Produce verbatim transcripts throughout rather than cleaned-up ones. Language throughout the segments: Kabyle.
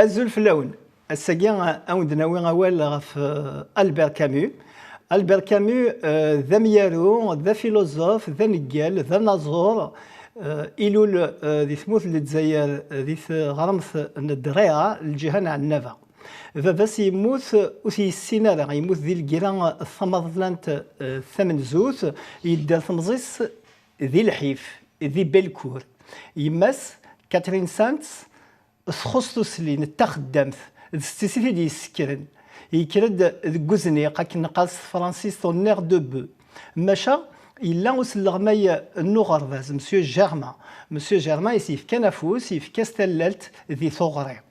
Azul fell-awen. Ass-agi, a wen-d-nawi awal ɣef, eh, Albert Camus. Albert Camus, eh, d amyaru, d afiluẓuf, d aneggal, d anaẓur. Eh, ilul, eh, di tmurt n Lezzayer, eh, di teɣremt n Ddriɣa, lǧiha n Ɛennaba. Baba-s yemmut, ur t-yessin ara, yemmut di lgirra tamaḍlant, eh, tamenzut, yedder temẓi-s di lḥif, di Belcourt. Yemma-s, Catherine Sands, txuṣ tusli n taxeddamt, d setti-s i t-id-yessekren. Yekker-d deg uzniq, akken neqqar s tefransist, on air de bœuf. Maca, yella uselleɣmay n uɣerbaz, Monsieur Germain. Monsieur Germain i s-yefkan afus, yefka-s tallalt di tuɣri.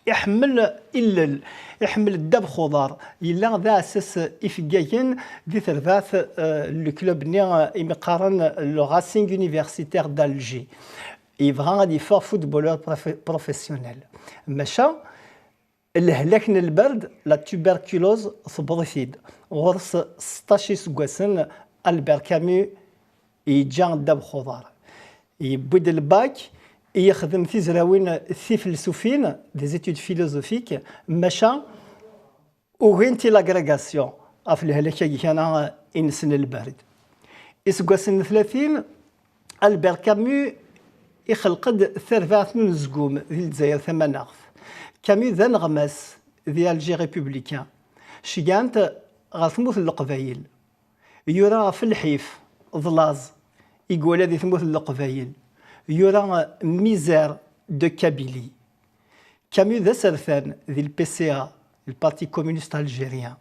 Iḥemmel illel, iḥemmel ddabex uḍar, yella d aɛessas ifeggagen di terbaɛt, eh, n club-nni, eh, imi qqaren le Racing Universitaire d'Alger. Yebɣa ad yeffeɣ footballeur profe-, professionnel. Maca, lehlak n lberd, la tuberculose, tewweḍ-it-id. Ɣur-s seṭṭac iseggasen, Albert Camus yeǧǧa ddabex uḍar. Yewwi-d lbak, yexdem tizrawin tifelsufin, des études philosophiques, maca ugint i l'agrégation ɣef lehlak-agi kan ines n lberd. Iseggasen n tlatin, Albert Camus ixelq-d tarbaɛt n unezgum di Lezzayer Tamaneɣt. Camus d aneɣmas di Alger Républicain. Ceyyɛen-t ɣer tmurt n Leqbayel. Yura ɣef lḥif d laẓ i iwala di tmurt n Leqbayel. Yura Misère de Kabylie. Camus d asertan di le P C A, le Parti Communiste Algérien.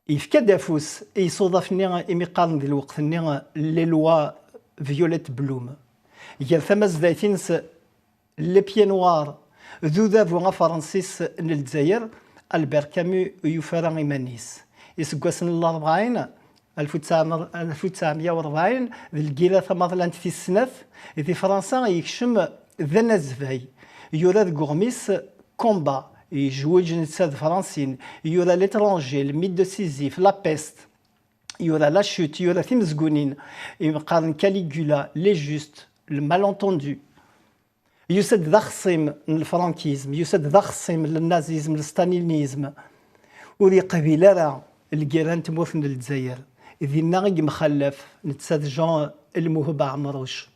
Yefka-d afus i isuḍaf-nni imi qqaren di lweqt-nni les lois Violette-Blum. Gar tamazdayt-ines, le pied noir, d udabu afransis n Lezzayer, Albert Camus ur yufi ara iman-is. Iseggasen n rebɛin, alef u tesɛemya u rebɛin, d lgirra tamaḍlant tis snat, di Fransa yekcem d anazbay. Yura deg uɣmis Combat, yejweǧ netta d Fransin, yura L'étranger, Le mythe de Sisyphe, La peste, yura La chute, yura timezgunin, imi qqaren Caligula, Les justes, Le malentendu. Yusa-d d axṣim n lefrankizm, yusa-d d axṣim n lnazizm, lestalinism. Ur yeqbil ara lgirra n tmurt n Lezzayer. Dinna i yemxallaf netta d Jean Lmuheb Ɛemruc.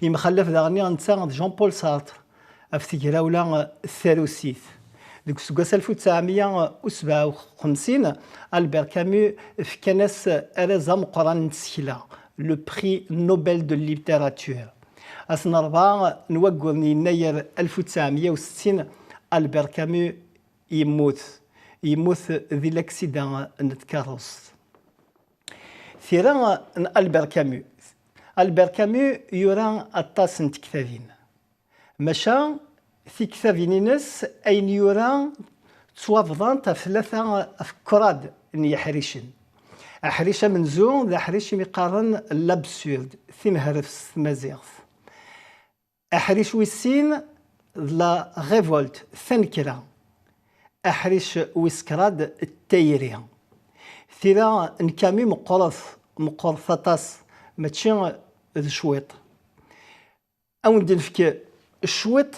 Yemxallaf daɣen netta d Jean-Paul Sartre ɣef tegrawla tarusit. Deg useggas alef u tesɛemya u sebɛa u xemsin, Albert Camus fkan-as arraz ameqqran n tsekla, le Prix Nobel de littérature. Ass n rebɛa n waggur n yennayer alef u tesɛemya u settin, Albert Camus yemmut. Yemmut di laksida n tkeṛṛust. Tira n Albert Camus. Albert Camus yura aṭas n tektabin. Maca, tiktabin-ines, ayen yura, ttwabḍant ɣef tlata, ɣef kraḍ n yeḥricen. Aḥric amenzu d aḥric imi qqaren l'absurde, timehrebt s tmaziɣt. Aḥric wis sin d la révolte, tanekra. Aḥric wis kraḍ d tayri. Tira n Camus meqqret, meqqret aṭas, mačči d cwiṭ. Ad wen-d-nefk cwiṭ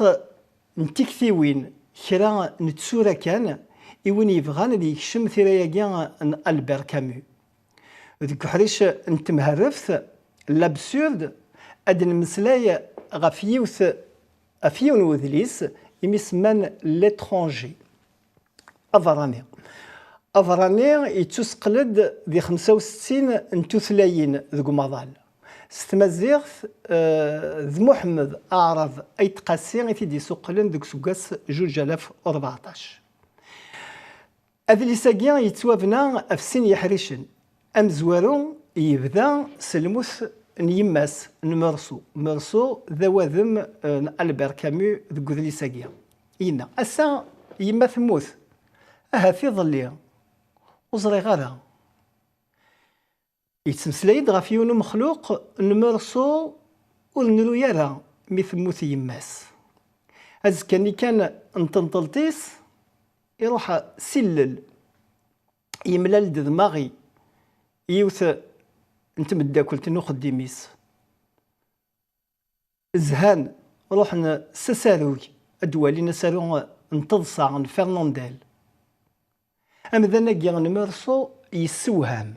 n tiktiwin, kra n tsura kan, i win yebɣan ad yekcem tira-agi n Albert Camus. Deg uḥric n temherreft, l'absurde, ad d-nemmeslay ɣef yiwet, ɣef yiwen n wedlis imi semman L'étranger. Aberrani. Aberrani yettuseqqel-d di xemsa u settin n tutlayin deg umaḍal. S tmaziɣt, eh, d Muḥemmed Aɛrab Ayt Qasi i t-id-isuqqlen deg useggas zuǧ alaf u rbeɛṭac. Adlis-agi yettwabna ɣef sin yeḥricen. Amezwaru yebda s lmut n yemma-s n Merso. Merso d awadem, eh, n Albert Camus deg udlis-agi. Yenna, "Ass-a yemma temmut. Ahat iḍelli, ur ẓriɣ ara." Yettmeslay-d ɣef yiwen umexluq n Merso ur nruy ara mi temmut yemma-s. Azekka-nni kan n tenṭelt-is, iruḥ s illel, yemlal-d d Marie, yiwet n tmeddakelt n uxeddim-is. Zhan, ruḥen s asarug ad d-walin asaru n teḍsa n Fernandel. Amdan-agi n Meursault yessewham.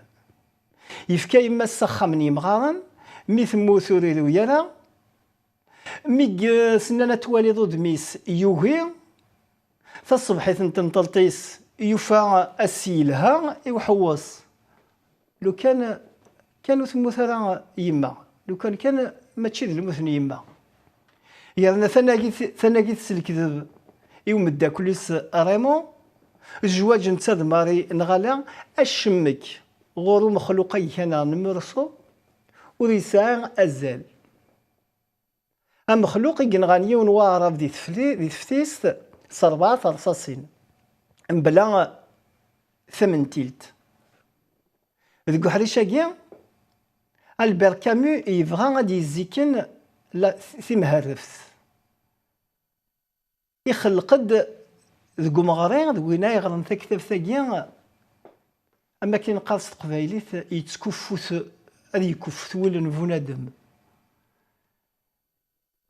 Yefka yemma-s s axxam n yemɣaren, mi temmut ur iruy ara. Mi s-nnan ad twaliḍ udem-is, yugi. Taṣebḥit n tenṭelt-is, yufa ass yelha i uḥewweṣ. Lukan kan ur temmut ara yemma, lukan kan mačči d lmut n yemma. Yerna tanagit, tanagit s lekdeb i umeddakel-is Raymond, zzwaǧ netta d Marie neɣ ala, acemmek ɣur umexluq agkan-a n Meursault ur yesɛi azal. Amexluq i yenɣan yiwen waɛrab di tefli-, di teftist s rebɛa terṣaṣin, mebla tamentilt. Deg uḥric-agi, Albert Camus yebɣa ad d-yezziken la, timherreft. Ixelleq-d deg umeɣri, deg win ay yeɣren taktabt-agi, am akken neqqar s teqbaylit, yettkuffu-t, ad yekkuffet wul n bunadem.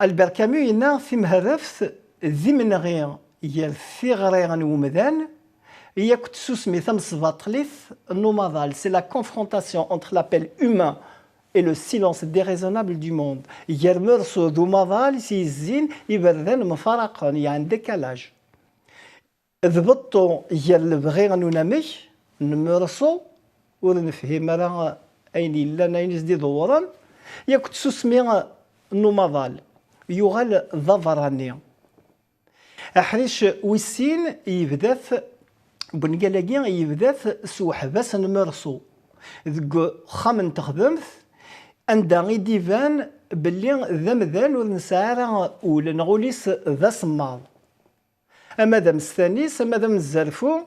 Albert Camus yenna timherreft d imenɣi gar tiɣri n umdan yakk tsusmi tamesbaṭlit n umaḍal. C'est la confrontation entre l'appel humain et le silence déraisonnable du monde. Gar Meursault d umaḍal s yezzin, iberdan mfaraqen, yeɛni décalage. D beṭṭu gar lebɣi n unamek n Meursault, ur nefhim ara ayen yellan, ayen i s-d-iḍewwren, yakk tsusmi n umaḍal, yuɣal d aberrani. Aḥric wis sin yebda-t, bungal-agi yebda-t s uḥbas n Meursault deg uxxam n texdemt, anda i d-iban belli d amdan ur nesɛi ara ul, neɣ ul-is d asemmaḍ. Ama d amestan-is, ama d amezzerfu,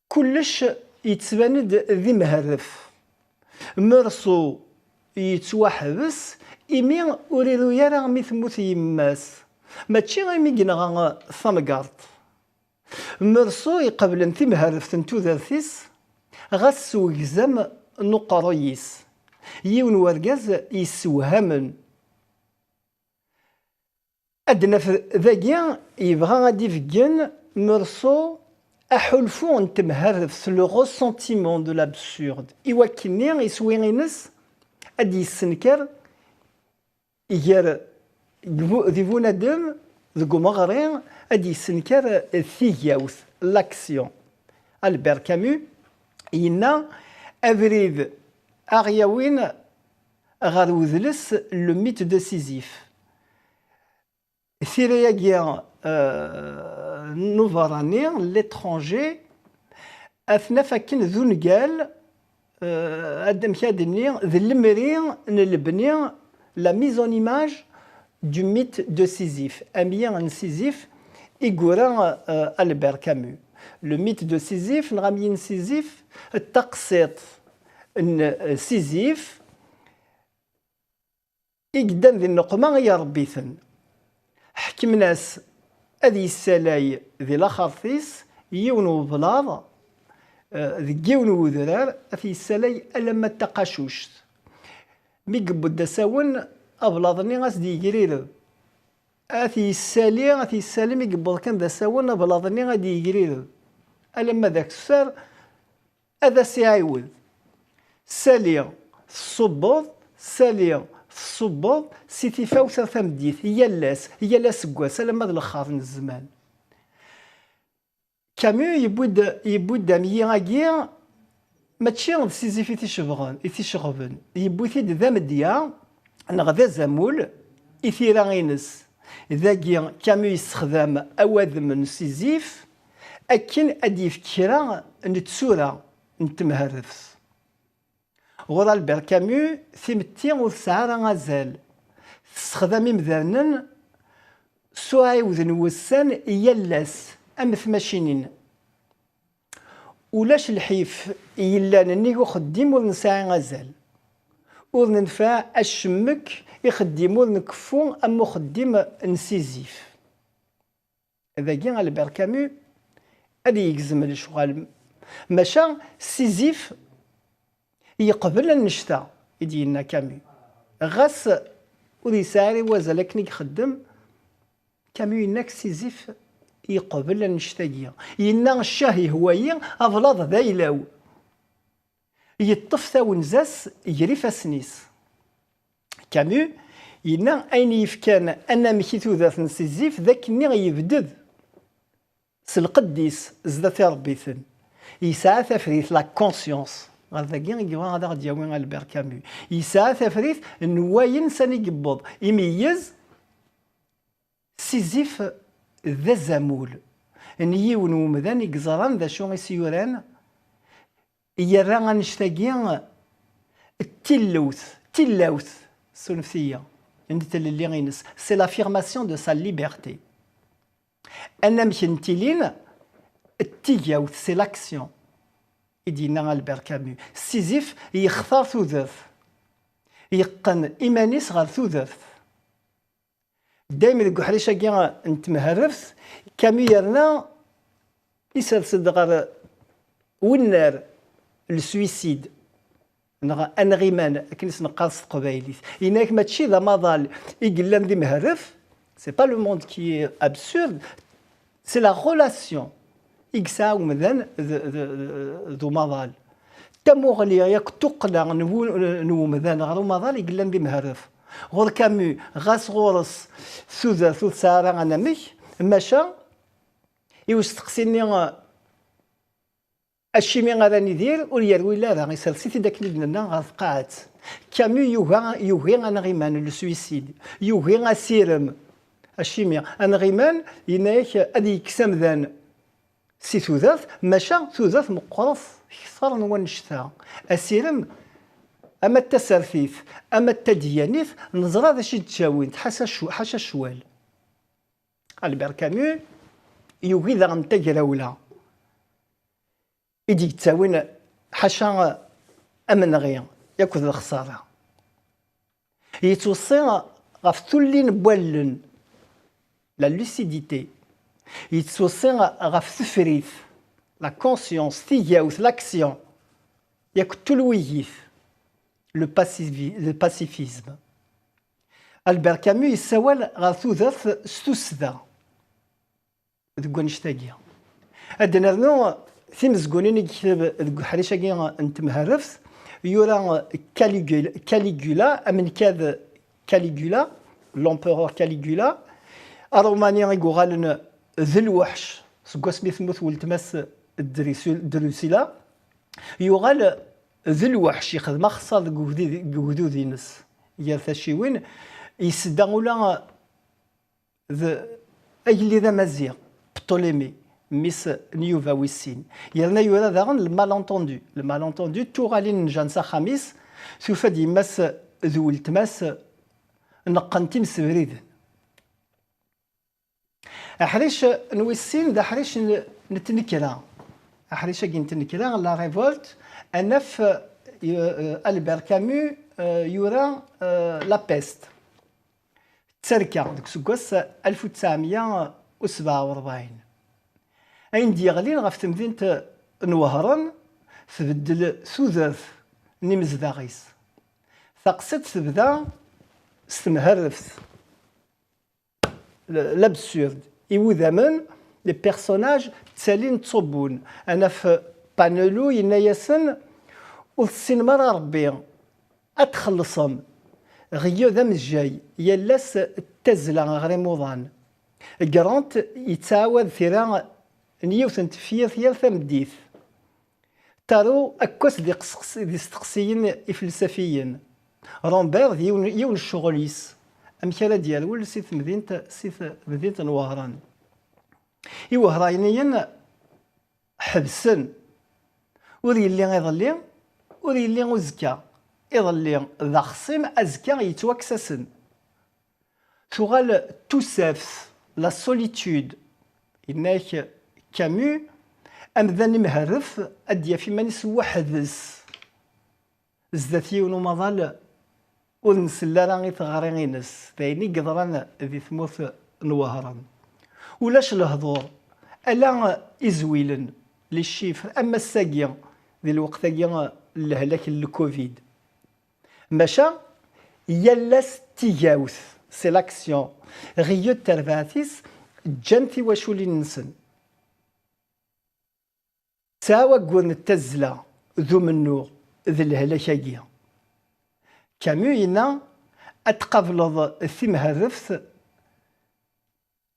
kullec yettban-d d imherref. Meursault yettwaḥbes imi ur iruy ara mi temmut yemma-s, mačči imi yenɣa tamgerṭ. Meursault iqeblen timherreft n tudert-is, ɣas s wegzam n uqerruy-is, yiwen wergaz yessewhamen. Ad naf dagi yebɣa ad d-ibeggen Meursault aḥulfu n temherreft, le ressentiment de l'absurde, i wakken-nni iswi-ines ad d-yessenker gar bu-, di bunadem, deg umeɣri, ad d-yessenker tigawt, l'action. Albert Camus yenna abrid aɣ-yawin ɣer udles, le mythe de Sisyphe. Tira-agi, euh, n uberrani, l'étranger, ad t-naf akken d ungal, euh, ad, amek ad d-nini, d lemri n lebni, la mise en image du mythe de Sisyphe, amyi n Sisyphe i yura, euh, Albert Camus. Le mythe de Sisyphe, neɣ amyi n Sisyphe, d taqsiṭ n, euh, Sisyphe, i yeddan di nneqma i iṛebbi-ten. Ḥekmen-as ad yessalay di laxert-is yiwen weblaḍ, eh, deg yiwen n wedrar, ad t-yessalay alamma d taqacuct. Mi yewweḍ d asawen, ablaḍ-nni ad s-d-yegrireb. Ad t-yessali, ad t-yessali, mi yewweḍ kan d asawen, ablaḍ-nni ad d-yegrireb. Alamma d akessar, ad as-iɛiwed. Sali tṣubbeḍ, sali tṣubbeḍ, si tifawt ar tameddit, yal ass, yal aseggas, alamma d lexxer n zzman. Camus yewwi-d, yewwi-d amyi-agi, mačči d Sisyphe i t-icebɣen, i t-iceɣben, yewwi-t-id d amedya, neɣ d azamul i tira-ines. Dagi, Camus yessexdam awadem n Sisyphe akken ad d-yefk kra n tsura n temherreft. Ɣur Albert Camus, timetti ur tesɛi ara azal. Tessexdam imdanen s uɛiwed n wussan yal ass, am tmacinin. Ulac lḥif yellan nnig uxeddim ur nesɛi azal. Ur nenfeɛ acemmek ixeddim ur nkeffu am uxeddim n Sisyphe. Dagi Albert Camus ad yegzem lecɣal. Maca Sisyphe yeqbel annect-a i d-yenna Camus. Ɣas ur yesɛi ara i wazal akken i ixeddem, Camus yenna-k Sizif yeqbel annect-agi. Yenna ccah ihwa-yi, ablaḍ d ayla-w. Yeṭṭef tawenza-s ger ifassen-is. Camus yenna ayen yefkan anamek i tudert n Sizif d akken-nni yebded s lqedd-is zdat irebbiten. Yesɛa tafrit, la conscience. Ɣer dagi i yebɣa ad aɣ-d-yawi Albert Camus. Yesɛa tafrit n wayen sani yewweḍ. Imeyyez Sizif d azamul n yiwen n umdan i yeẓran d acu i s-yuran, yerra annect-agi d tillewt, tillawt, ssunfet-iyi, n tlelli-ines. C'est l'affirmation de sa liberté. Anamek n tilin d tigawt, c'est l'action, i d-yenna Albert Camus. Sizif yextar tudert, yeqqen iman-is ɣer tudert. Dayem deg uḥric-agi n temherreft, Camus yerna isers-d ɣer wennar, le suicide, neɣ anɣiman, akken i s-neqqar s teqbaylit. Yenna-yak mačči d amaḍal i yellan d imherref, c'est pas le monde qui est absurde, c'est la relation i yesɛa umdan d, d, d, d umaḍal. Tamuɣli yakk tuqqna n wu-, n umdan ɣer umaḍal i yellan d imherref. Ɣur Camus, ɣas ɣur-s tudert ur tesɛi ara anamek, maca i usteqsi-nni acimi ara nidir, ur yerwil ara, isers-it-id akken i d-nenna ɣer tqaɛet. Camus yuga, yugi anɣiman, le suicide, yugi asirem. Acimi? Anɣiman yenna-yak ad yekkes amdan si tudert, maca tudert meqqret kter n wannect-a. Asirem, ama d tasertit, ama d tadyanit, neẓra d acu i d-ttawint, ḥaca cw-, ḥaca ccwal. Albert Camus yugi daɣen tagrawla i d-yettawin ḥaca amenɣi akked lexṣara. Yettweṣṣi ɣef tullin n wallen, la lucidité. Yettweṣṣi ɣef tefrit, la conscience, tigawt, l'action, yakk tulwigit, le pacifi-, le pacifisme. Albert Camus yessawal ɣer tudert s tussda deg wannect-agi. Ad d-nernu timezgunin i yekteb deg uḥric-agi n temherreft, yura Caligula, Caligula, amenkad Caligula, l'empereur Caligula, aṛumani i yuɣalen d lweḥc seg wasmi temmut weltma-s Drusu-, Drusilla, yuɣal d lweḥc, yexdem axeṣṣar deg ugdid-, deg ugdud-ines gar tacciwin, yessedda ula d agellid amaziɣ, Ptolémée, mmi-s n Yuba wis sin. Yerna yura daɣen le malentendu. Le malentendu, tuɣalin n Jane s axxam-is, tufa-d yemma-s d weltma-s neqqen timsebriden. Aḥric n wis sin d aḥric n, n tnekra. Aḥric-agi n tnekra, la révolte, ad naf, euh, Albert Camus, euh, yura, euh, La Peste. Tterka deg useggas alef u tesɛemya u sebɛa u rebɛin. Ayen d-yeɣlin ɣef temdint n Wehran tbeddel tudert n imezdaɣ-is. Taqsiṭ tebda s temherreft, l-, l'absurde. Iwudamen, les personnages, ttalin ttṣubbun. Ad naf Panelu yenna-yasen, ur tessinem ara Rebbi, ad txellṣem. Ɣeyyu d amejjay, yal ass d tazzla ɣer imuḍan. Grant yettɛawad tira n yiwet n tefyirt yal tameddit. Taru akk ass d iqseqs-, d isteqsiyen ifelsafiyen. Rambert d yiwen, yiwen ccɣel-is. Amek ara d-yerwel si temdint, si temdint n Wehran? Iwehraniyen ḥebsen. Ur yelli iḍelli, ur yelli uzekka. Iḍelli d axṣim, azekka yettwakkes-asen. Tuɣal tusaft, la solitude. Yenna-k Camus, amdan imherref ad d-yaf iman-is weḥd-s. Zdat yiwen umaḍal ur nsell ara i teɣri-ines, d ayen i yeḍran di tmurt n Wehran. Ulac lehdur, ala izwilen, les chiffres, am ass-agi, di lweqt-agi n lehlak n le covid. Maca, yal ass d tigawt, c'est l'action. Ɣeyyu d terbaɛt-is ǧǧan tiwaculin-nsen. Tesɛa waggur n tazzla d umennuɣ d lehlak-agi. Camus yenna ad tqableḍ timherreft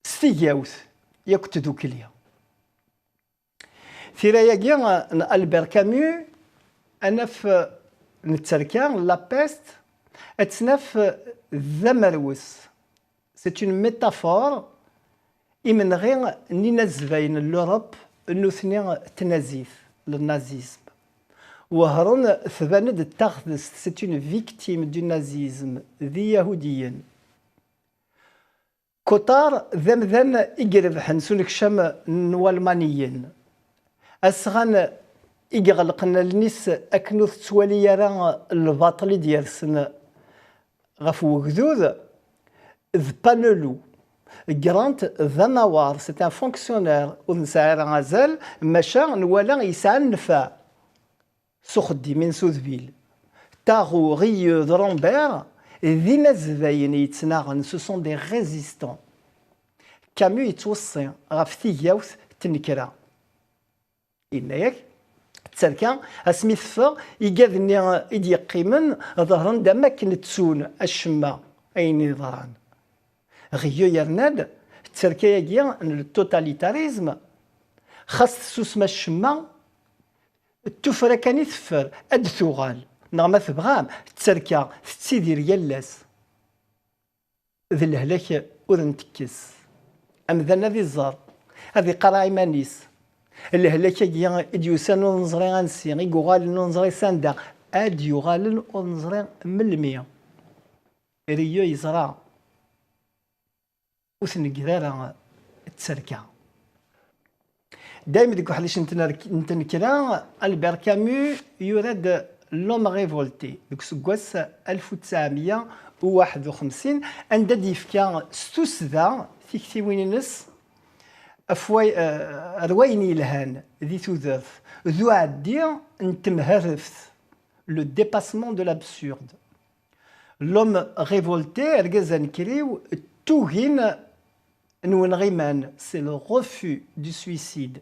s tigawt yakk tdukli. Tira-agi n Albert Camus, anaf n tterka, La Peste, ad tt-naf d amerwes. C'est une métaphore. Imenɣi n inazbayen n l'Europe, nutni tnazit, le nazisme, wehren, tban-d d taɣtest, c'est une victime du nazisme, d Iyahudiyen. Kotar d amdan i irebḥen s unekcam n Walmaniyen. Asɣan i iɣelqen allen-is akken ur tettwali ara lbaṭel i d-yersen ɣef wegdud d Panelou. Grant d anawar, c'est un fonctionnaire, ur nesɛi ara azal, maca nwala yesɛa nnfeɛ s uxeddim-ines udbil. Taɣu, Rieu d Rambert d inazbayen yettnaɣen, ce sont des résistants. Camus yettweṣṣi ɣef tigawt n tnekra. Yenna-yak, tterka, asmi teffeɣ, igad-nni i d-yeqqimen ḍehren-d am akken ttun acemma ayen yeḍran. Ɣeyyu yerna-d, tterka-agi n le totalitarisme, xas tessusem acemma, d tuffra kan i teffer, ad d-tuɣal, neɣ ma tebɣam, tterka tettidir yal ass. D lehlak ur ntekkes. Amdan ad iẓer, ad iqarreɛ iman-is. Lehlak-agi i d-yusan ur neẓri ansi, i yuɣalen ur neẓri s anda, ad d-yuɣalen ur neẓri melmi. Riyu yeẓra, ur tnegger ara tterka. Dayem deg uḥric n tnerk-, n tnekra, Albert Camus yura-d L'Homme révolté deg useggas alef u tesɛemya u waḥed u xemsin, anda d-yefka s tussda tiktiwin-ines ɣef way-, eh, ar wayen yelhan di tudert d uɛeddi n temherreft, le dépassement de l'absurde. L'homme révolté, argaz anekkriw, d tugin n wenɣiman, c'est le refus du suicide.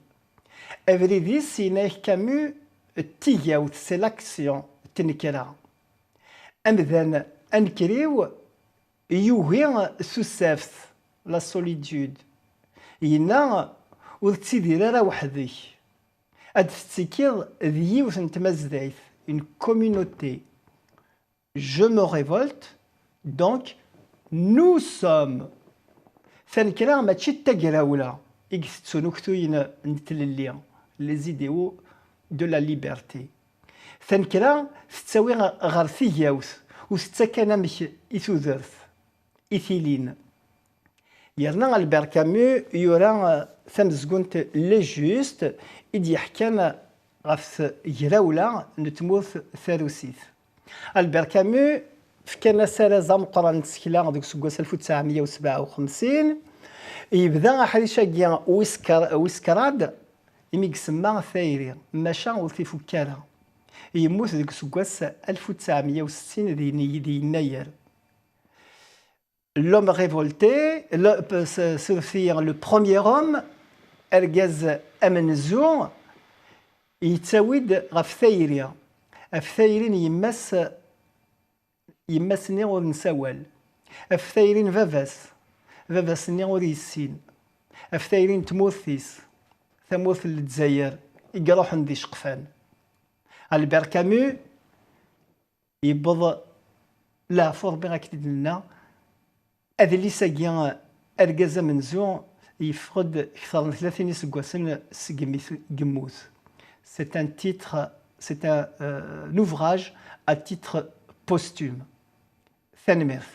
Abrid-is, yenna-ak Camus, d tigawt, c'est l'action, d tnekra. Amdan anekkriw yugi tusaft, la solitude. Yenna, ur tettidir ara weḥd-k. Ad tettikiḍ d yiwet n tmazdayt, une communauté. Je me révolte, donc nous sommes. Tanekra mačči d tagrawla i itettun uktuyen n tlelli, les idéaux de la liberté. Tanekra tettawi ɣer tigawt, ur tettak anamek i tudert, i tilin. Yerna Albert Camus yura, eh, tamezgunt Les Justes i d-yeḥkan ɣef tegrawla n tmurt tarusit. Albert Camus fkan-as araz ameqqran n tsekla deg useggas alef u tesɛemya u sebɛa u xemsin. Yebda aḥric-agi wis kra-, wis kraḍ imi isemma tayri, maca ur t-ifukk ara. Yemmut deg useggas alef u tesɛemya u settin di, di yennayer. L'homme révolté, le, p-, s-, surfeɣ, le premier homme, argaz amenzu, yettawi-d ɣef tayri, ɣef tayri n yemma-s, yemma-s-nni ur nessawal, ɣef tayri n baba-s, baba-s-nni ur yessin, ɣef tayri n tmurt-is, tamurt n Lezzayer i iruḥen d iceqfan. Albert Camus yewweḍ leɛfu Rebbi, akken i d-nenna, adlis-agi, Argaz amenzu, yeffeɣ-d kter n tlatin iseggasen segmi t-, yemmut. C'est un titre, c'est un, euh, un ouvrage à titre posthume. Tanemmirt.